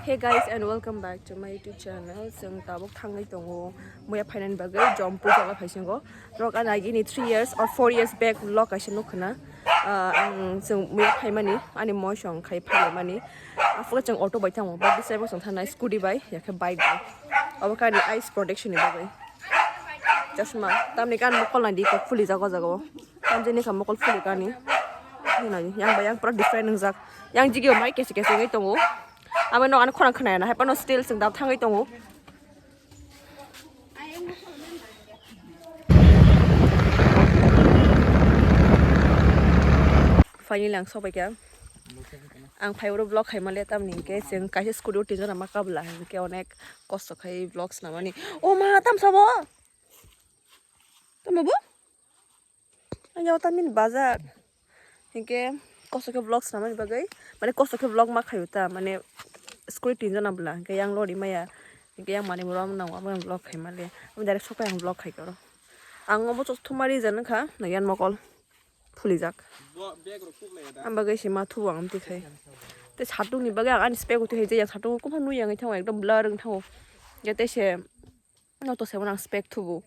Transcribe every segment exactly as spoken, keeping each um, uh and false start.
Hey guys, and welcome back to my YouTube channel. Chwng tabuk thangwi tongo muya phainani bagwi Jampui jaga phaisingo. Norok ani agini three years or four years back vlog kaisa nukha na. Ah, ang chwng muya phaimani, ani moisong khai phaimani. Aphuru chwng auto bai thango, but this time chwng thana scooty bai, yakhe bike bai. Abo khe ani eyes protection ni bagwi. Chasma, tamni kan mokol nai di, kok phuli jago jago. Tamjani kha mokol phuli kani. Hinoi, yang bai yang pura different wngjak. Yang jigio mai kesi kesi wngwi tongo. Amo no ani khorang khwnaya na, haipano still chwng dap thangwi tongo. Finally ang sobaikha. Ang phai oro vlog khaima le tamni hwnkhe chwng kaisa scooty o tinjana ma kabla hwnkhe onek kosto khai vlog snamani. O ma, tamsa bo? Tamo bo? Ang yago tamni bazar. Hinkhe kosto khe vlog swnamani bagwi, mane kosto khe vlog ma khaio ta, mane scooty tinjana bwla, hinkhe yang lori maya, hinkhe yang manwi rom nango, abo yang vlog khaima le, abo direct sokai ang vlog khaikhe oro. Ang obo chos thumari jan wngkha, na yan mokol phulijak. Ang bagwi se ma thubo ang amtwi khai. Tei satung ni bagwi ang ani spec utwi khai je yang satung kufang nui yang thango, ekdom blur wng thango. Hinkhe tei se. No to sebon ang spec thubu.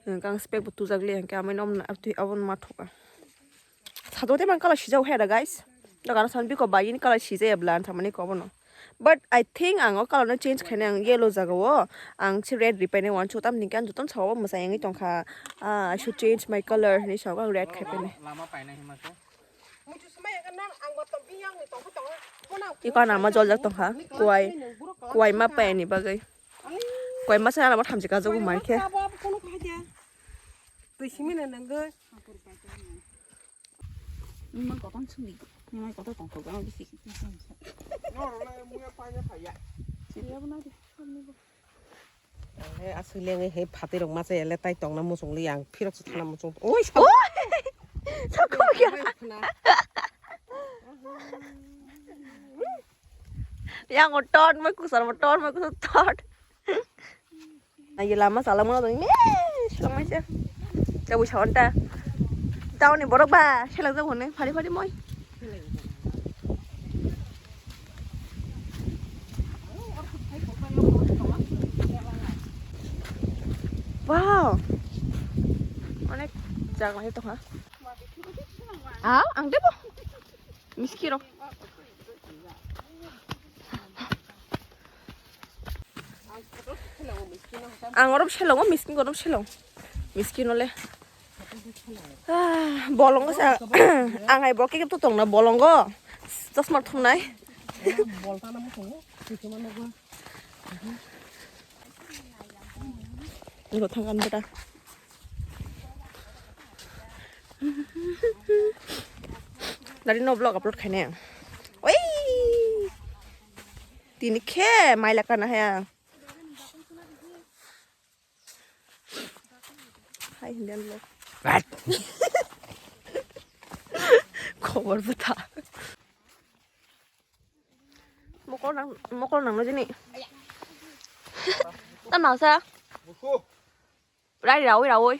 Ang spec bo tujak le, hingke amai nom na, abtwi abon ma thoka. Sato te mang kala sijau he da, guys. Da kana san biko bai ni kala sijai bla, ang thamani ko bono. But I think ang o color no change khaina ang yellow jaga o. Ang si red ripai ne wancho tam ni kan joton sawa mwsai wngwi tongkha. Ah, I should change my color ni sawa red khai pene. Lama paina hima ko. Iko anama joljak tongkha, kuai, kuai ma paini bagwi. Kuai masa anama thamchi kajago mai khe. Twi simi na nangwi. Nima kotor sumi, nima kotor tongkha, gana bisi. Siya bana de. He aswk lengwi he phatwi rok masa ya le tai tongna muchung li ang phirok se thana muchung. Oi sa. Sakho kya? Yang o tot mo kusar mo tot mo kusar tot. Aye lama sala mo dong me. Sila mai se. Tabu sa onta. Tao ni borok ba sila jago ne phari phari moi. Wow. Onek jaga hai tongkha. Ah, ang debo. Miski rok. Ang oro selong, miskin oro selong. Miskin ole. Ah, bolongo sa. Ang ai bo khe to tongna bolongo. Chosma thumnai. Ibo thangkan beta. Dari no vlog upload khaine. Oi. Tini khe maila kana haya. Hai, Indian vlog. Khobor bwtha. Mokol nang, mokol nangno jini. Tam nangsa. Rai rawi rawi.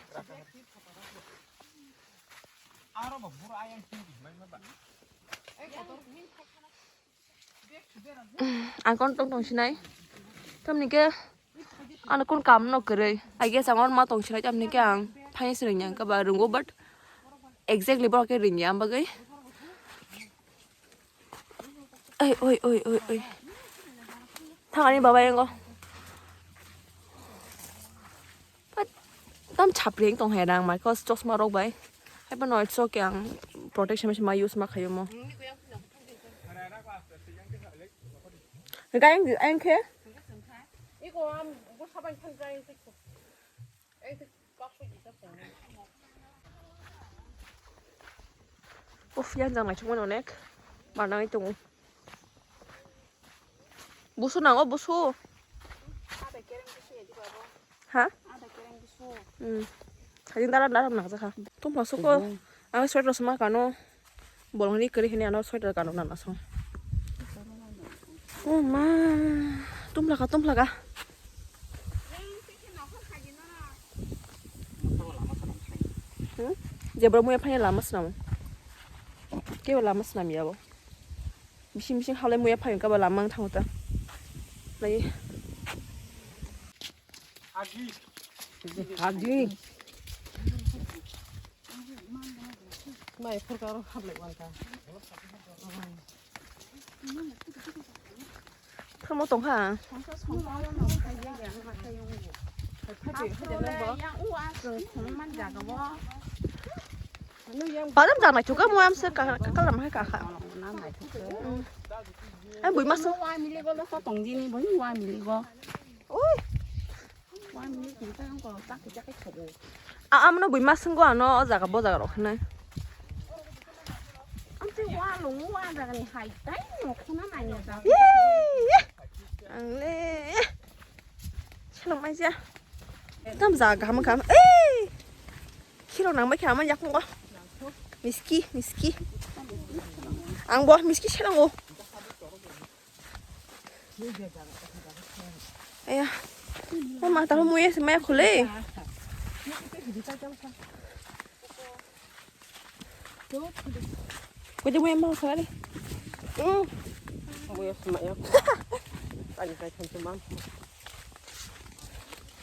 Ang kon tong tong sinai. Tamni ke ano kon kam no kwrwi. I guess ang ma tong sinai tamni ke ang phai sreng yang ka ba rungo, but exactly borok ke ringya am bagwi. Oi, oi, oi, oi, oi. Thangani baba yango. But tam chapri ang tong hai rang mai, cause chosma rok bai. Hai ba noi chok yang protection ma use ma khayo mo. Gayang, ayang khe? Uf, yan jang naithok mano onek. Manang tongo. Busu nango, busu. Ha? Hmm. Kajing dara dara nang jakha. Tum masuk ko. Ang sweater sama kano. Bolong ni kari hini ano sweater kano nana song. Oh ma. Tum laka, tum laka. Hmm? Jebra muya phanya lama swnam. Kebo lama swnam yabo. Bising bising halai muya phaiyong kaba lama wng thango ta. Lai. Agi. Mai phurka ro khablai wal ka. Thamo tong kha. Padam jang nai thuka mo am se ka, ka kalam hai ka kha. Ai bui mas. Wa mili go lo ko tong jini bo wa mili go. Oi. Wa mili ki ta ko ta ki ja ke thogo. A amno bui mas ngo ano o jaga bo jaga rok khnai. Ang te wa lo wa jaga ni hai tai no khuna nai ni jaga. Ang le. Chelong mai ja. Tam jaga ham kam. Ei. Khiro nang mai kha ma yak ngo. Miski, miski. Ang bo miski chelong o. Aya. Mama, tamo muya se maya khule. Kuja muya ma khale. Hmm. Muya se maya. Ani kai thon teman.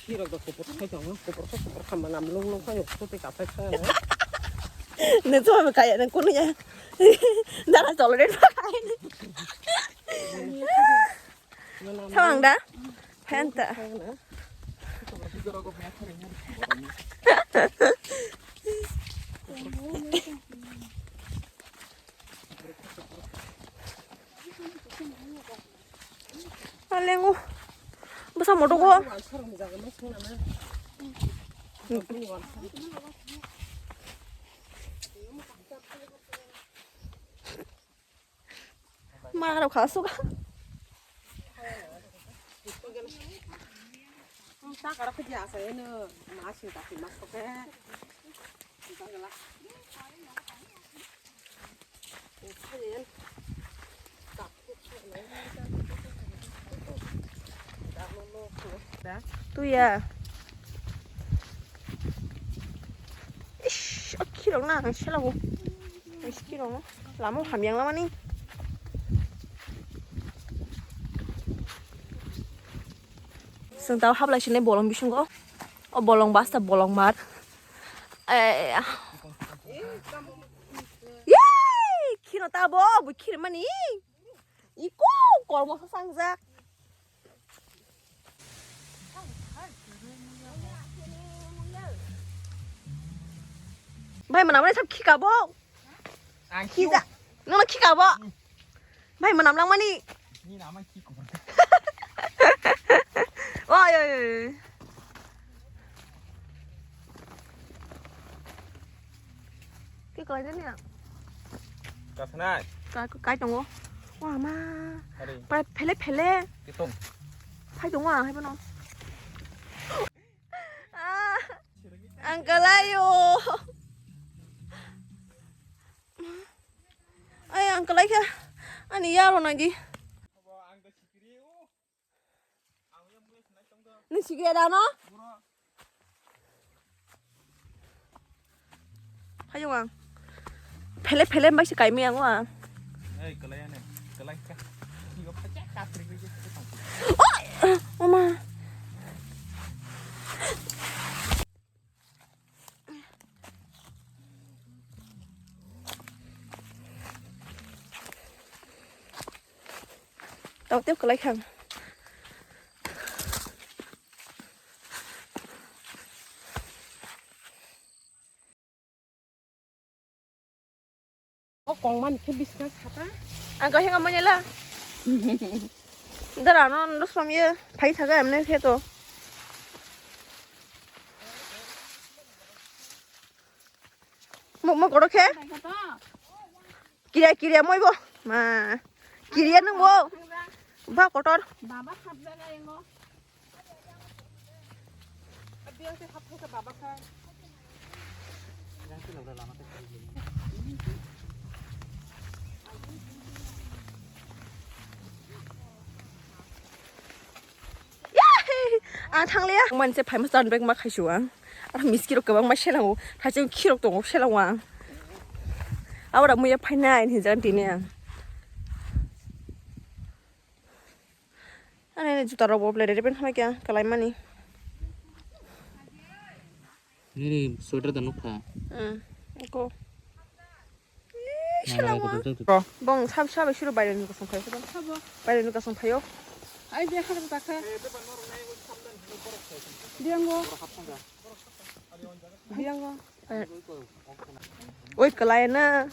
Khirok da kupur khai tongo, kupur khai kupur khamba nam lung lung khai, kupi kapai khai. Ne to me kaya ne kunu ya. Dara tolerate pa khai. Thawang da? Phenta. Alengo. Basa moto ko. Maro kha suka. Tuya. Ish, akhirok na, ang selago. Ish, kirok no. Lama hamyang lama ni. Sengtao hablai sini bolong bisingo. O bolong basta bolong mar. Eh, yay! Khino tabo, bu khir mani. Iko, kormo sa sangjak. Bai, mana mana sab khika bo. Ang khija. Nono khika bo. Bai, manam lang mani. Ni nama khiko. Oi, oi, oi. Ke kalai ni na? Kasanai. Ka, kai tongo. Wa ma. Ari. Prai phele phele. Kitung. Phai tongo ang hai bono. Ah. Ang kalai o. Ai, ang kalai kha. Ani yaro nai di. Nung sikya da no? Hayo ang. Phele phele bai se kai mi ang wa. Ei, kalai ane. Kalai ka. Iyo phacha ka tri. Oi! Oma. Tau tep kalai khang. O kongmani khe bisna sata. Ang kaheng amanya la. Dara no no som ye phai thaga emne khe to. Mo mo kodo khe. Kiria kiria moi bo. Ma. Kiria nung bo. Ba kotor. Baba khapjana engo. Ang thangliya. Ang manse phaima chan bag ma khaisu ang. Ar miski rok kwbang ma selango. Thacheng khirok tongo selango ang. Abra muya phainai hinjak tini ang. Juta rok bo belai ready pen hamai kya kalai mani. Nini sweater da nukha. Hmm. Ko. Nana ko tong tong. Bong sab sab suru bayar ni kasong phayo. Bayar ni kasong phayo. Ai de har ta kha. Diango. Diango. Oi, kalai na.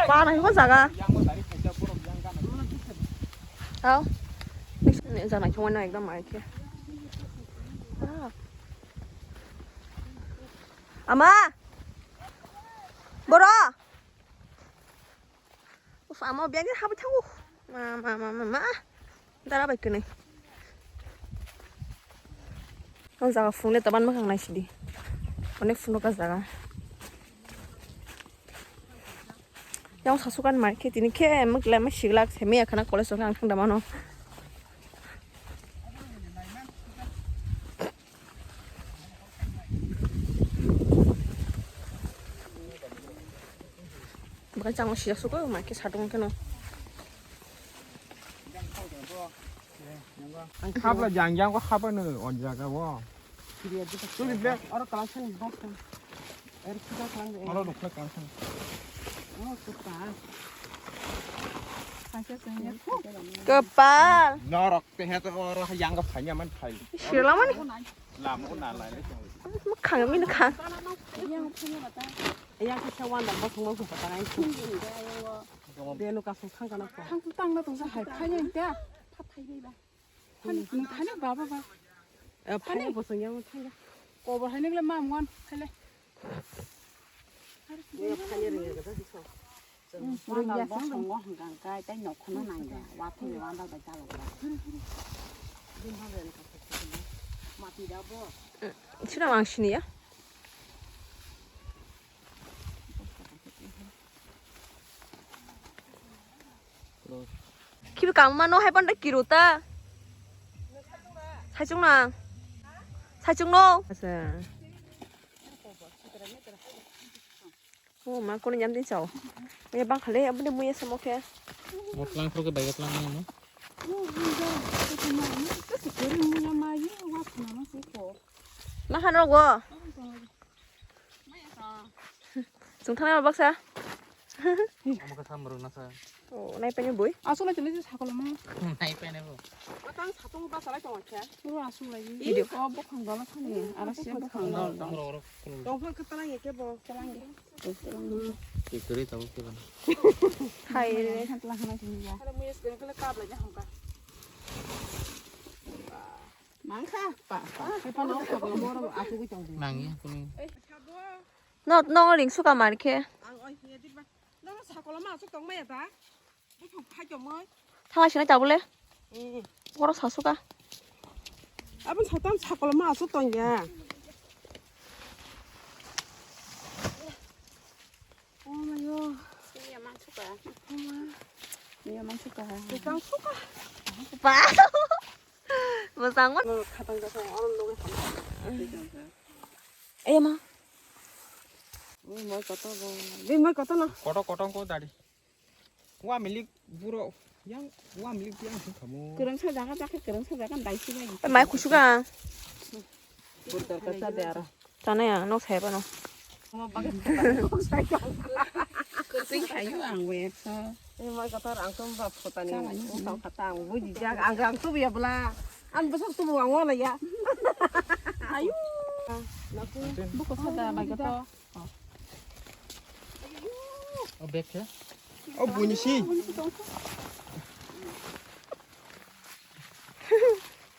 Ba nai ko jaga. Tao. Ni jana kyo na ekdam mai khe. Ah. Ama. Boro. Uf, ama biyang ni habai thango. Ma, ma, ma, ma, ma. Dara bai kwnwi. O jaga phunukle taban mwkhang naisidi. Onek phunuk o jaga. Yang sasukan mai khe tini khe mwkla ma siglak se miya khana college o ang thangda mano. Bukan chang sijak suko, ma khe satung khe no. Hapla jang jang ko hapano o jaga o. Suri ble. Oro kalang sani box. Er kita kalang de. Oro dokla kalang sani. Oh, suka. Kaisa sanya. Kepal. Norok te het oro yang ko phanya man phai. Sirlamani. Lama ko na lai le. Khang mi khang. Yang phanya bata. Yang kaisa wan da bosong bosong bata nai. Beno kasong thang kana ko. Thang tang na tong sa hai phanya ta. Pha phai bai ba. Thani, thani, baba, ba. Eh, phani bosong yang thani. Kobo hani bela mam wan, hele. Ni phani ring ga da so. Wanda bosong go hang kai tai nok khono nang ga. Wa thani wanda bai ta lo. Mati da bo. Sira mang sini ya. Khibi kangma no hai panda kiro ta. Saichung na. Saichung no. Asa. Oh, ma kono jam din chao. Muya bang khale, abune muya samo khe. Motlang khro ke bai tlang no. Na han rogo. Chung thangna baksa. Omo khe samrwng na sa. Oh, nai paine bui. Aswk lai tini sakol ma. Nai paine bo. Tang satung ba salai tong khe. Puro aswk lai. Video. Oh, bokhang dala thani. Ara se bokhang dala. Dongphang khe talang ye khe bo. Talang ye. Tikri tabo khe bana. Hai re. Tala hana sini ya. Hara mui es kene kap lai hamka. Mangkha, pa, pa. Khe phano sakol moro asugwi tongdi. Mangi kunu. No, no ring suka mar khe. Ang oi hiya di ba. No sakol ma asuk tong maya ba. Bu phai tong moi. Thala sini tabule. Eh. Oro sasuka. Abon satan sakol ma asuk tong ya. Oh my god. Sini ya mansuka. Oh my. Ni ya mansuka. Bukan suka. Ba. Bosang mo. Khatang khatang oro loge khatang. Ema. Ui, moi koto bo. Di moi koto no. Koto koto ko dari. Wa milik buro yang wa milik yang sing kamu. Kurang sa jaga jaga kurang sa jaga dai si bai. Mai kusuka. Bur dar kata de ara. Tane ya no saya bano. Kurang saya ang we. Eh, mai kotor ang tum ba photani. Utang kata ang buji jak ang ang tu ya bela. An besok tu ang wala ya. Ayu. Buko sada mai kotor. O bag khe? O buini si.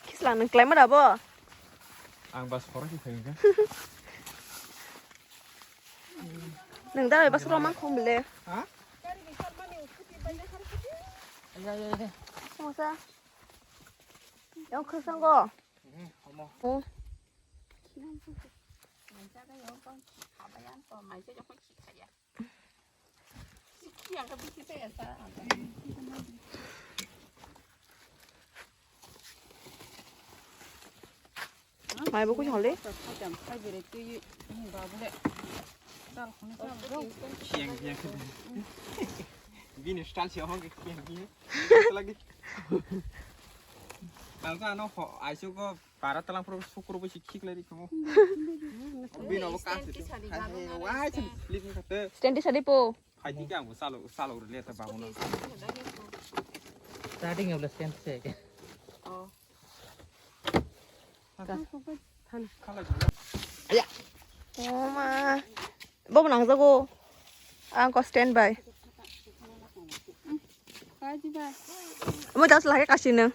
Kisla nang klai ma da bo? Ang bas khoro si thai kha. Nang da bas ro mang khom le. Ha? Ya ya ya. Mosa. Yang khosang go. Hmm, homo. Oh. Mai bo kuchung le. Khiang khiang. Bini style se hong khiang khiang. Lagi. Ang sa ano ho aisu ko para talang pro sukro bo si khik lari ko. Bini bo kasi. Wai chan slip ni kate. Stand ti sadi po. Phaidi ka ang salo salo le ta ba mo. Starting of the stand se. Oh. Aya. Oma. Bobo nangjago. Ang ko stand by. Mo das lagi kasih nang.